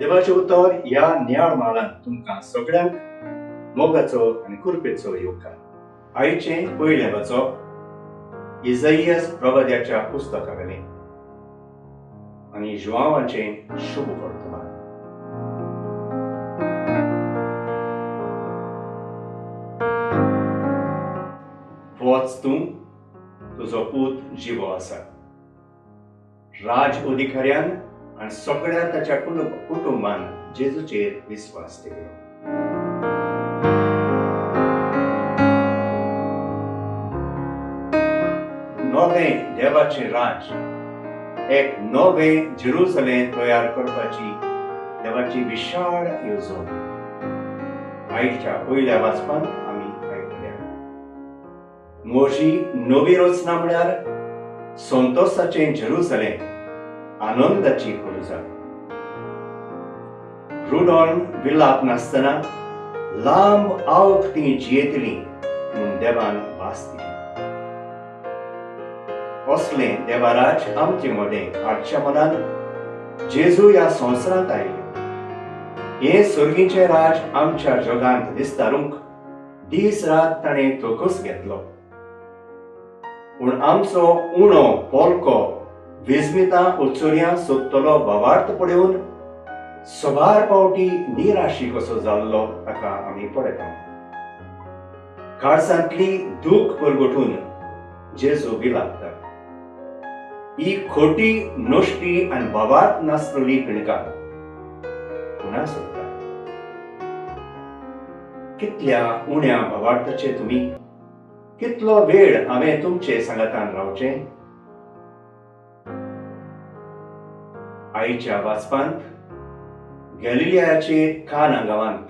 देवाचें उतर ह्या नियाळ म्हालांत तुमकां सगळ्यांक मोगाचो आनी कृपेचो येवकार. आयचें पयलें वाचप इजैयस प्रवाद्याच्या पुस्तका वेलें आनी जुआंवाचें शुभ वर्तमान. वच तूं, तुजो पूत जिवो आसा. राज अधिकाऱ्यान आनी सगळ्या ताच्या कुटुंबान जेजूचेर विस्वास दवरलो. नवें देवाचें राज, एक नवें जेरुसलेम तयार करपाची देवाची विशाळ येवजण आयच्या पयल्या वाचपांत आमी आयकल्या. म्हजी नवी रचना म्हळ्यार संतोसाचें जेरुसलेम, आनंदाची खोलजा. रुडोन विलाप नासतना लांब आवक ती जियेतली म्हूण देवान वास दिली. असलें देवाराज आमचे मदें हाडच्या मनान जेजू ह्या संवसारांत आयले. हें सर्गीचें राज आमच्या जगांत विस्तारूंक दीस रात ताणें तोकूच घेतलो. पूण आमचो उणो पोलको विस्मितां उचोरयां सोदतलो भावार्थ पळोवन सबार पावटी निराशी कसो जाल्लो ताका आमी पळयता. काळजांतली दूख परगटून जेजू विलापता. ही खोटी नश्टी आनी भावार्थ नासलेली पिणकां पुना सोदता. कितल्या उण्या भावार्थाचे तुमी, कितलो वेळ हांवें तुमचे सांगातान रावचें? आईच्या वाचपांत गॅलिलियाचे काना गांवांत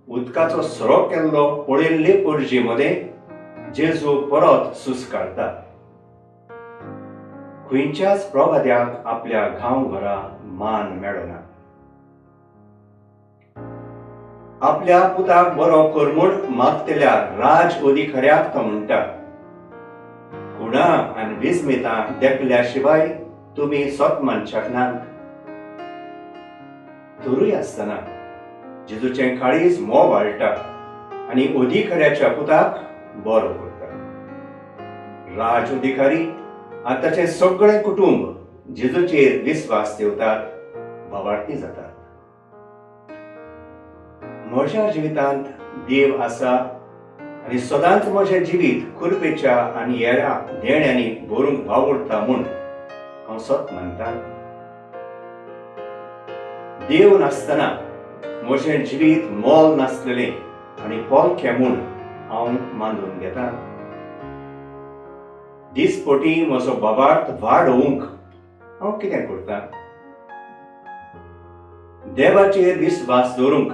उदकाचो सोरो केल्लो पळयल्ले परजे मदें जेजू परत सूस काडटा. खंयच्याच प्रवाद्याक आपल्या गांव घरा मान मेळना. आपल्या पुताक बरो कर म्हूण मागतल्या राज अधिकाऱ्याक तो म्हणटा, खुणा आनी विस्मितां देखल्या शिवाय तुमी सत मानशाक नात. तरूय आसतना जेजूचें काळीज मोव वाळटा आनी अधिकाऱ्याच्या पुताक बरो करता. राज अधिकारी आनी ताचें सगळें कुटुंब जेजूचेर विस्वास दवरतात, भावार्थी जातात. म्हज्या जिवितांत देव आसा आनी सदांच म्हजें जिवीत कृपेच्या आनी हेरा देण्यांनी भरूंक वावुरता म्हूण हांव सत मानता. देव नासतना म्हजें जिवीत मोल नासलेलें आनी पोलकें म्हूण हांव मानून घेता. दिसपटी म्हजो भावार्थ वाडोवंक हांव कितें करता? देवाचेर विस्वास दवरूंक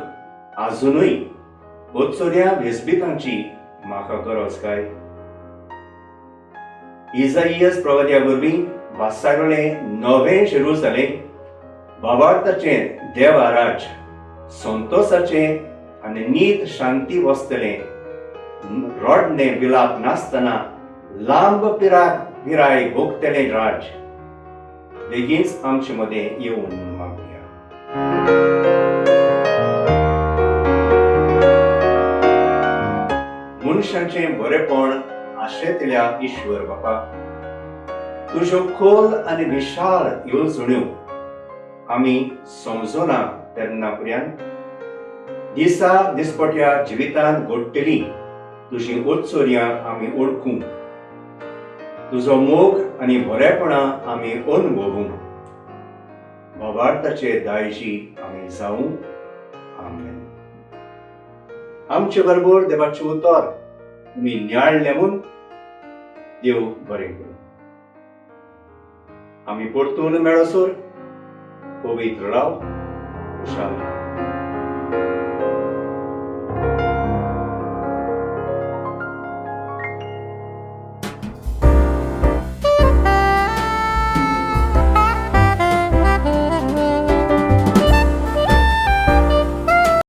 आजुनूय ओचोऱ्या वेसबितांची म्हाका गरज काय? इजाइयस प्रवाद्या वरवीं वासारलें नवें जेरुसलेम भावार्थाचें देवाराज, संतोसाचें आनी नीत शांती वसतलें, रडणें विलाप नासतना लांब पिराय भोगतलें राज बेगीनच आमचे मदें येवन मागया. मनशाचें बरेपण आशेतल्या ईश्वर बापा, तुज्यो खोल आनी विशाळ येवजण्यो आमी समजना तेन्ना पर्यंत दिसा दिसपट्या जिवितांत घडटली तुजी उत्सर्यां आमी ओळखूंक, तुजो मोग आनी बरेपणां आमी अनुभवूंक, भावार्थाचे दायजी आमी जावं. आमेन. आमचे बरोबर देवाचें उतर तुमी नियाळ्ळें म्हूण देव बरें करूं. आमी परतून मेळसर पवित्र राव, खुशाल.